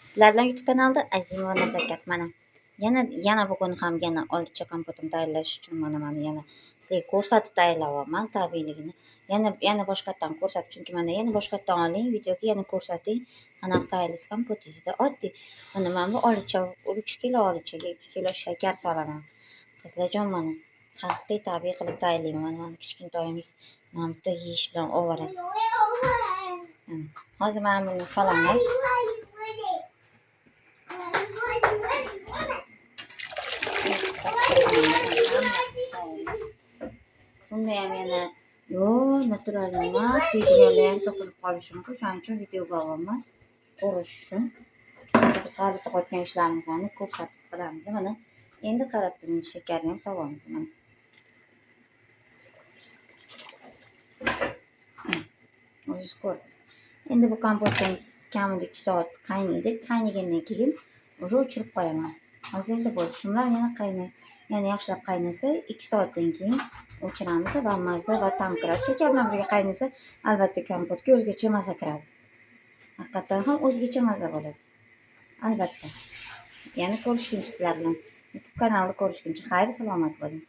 Sizlar bilan YouTube kanalida Azimova Nazokat mana. Yana yana bugun ham yana olicha kompotimni tayyorlash uchun mana yana sizlarga ko'rsatib tayyorlayapman tabiiyligini. Yana yana boshqatdan ko'rsatib, chunki mana yana boshqatdan oling, videoga yana ko'rsating. Qanaqa tayyorlaysiz kompotingizni. Oddiy. Mana bu olicha 3 kilo olichaga 2 kilo shakar solaman. Qizlarjon mana haqiqiy tabiiy qilib tayyorlayman. Mana kichkintoyimiz mana bitta yeyish bilan ovora. Hozir mana buni solamiz. Shunda ham yana yo'q, natural emas deydiganlar ham topilib qolishi mumkin. Shuning uchun videoga olyapman ko'rish uchun. Chunki biz har bitta qilayotgan ishlarimizni ko'rsatib qilamiz. Mana endi qarab turing, shakarni ham solamiz mana. O'zingiz ko'rdingiz. Endi bu kompotdan kamida 2 soat qaynaydi. Qaynagandan keyin уже o'chirib qo'yaman. Hozir endi bo'ldi. Shu bilan yana qaynay, yana yaxshilab qaynasa, 2 soatdan keyin o'chiramiz va mazza va ta'm kiradi. Shakar bilan birga qaynasa, albatta kompotga o'zgacha maza kiradi. Haqiqatan ham o'zgacha maza bo'ladi. Albatta. Yana ko'rishguncha sizlar bilan YouTube kanalida ko'rishguncha xayr salomat bo'ling.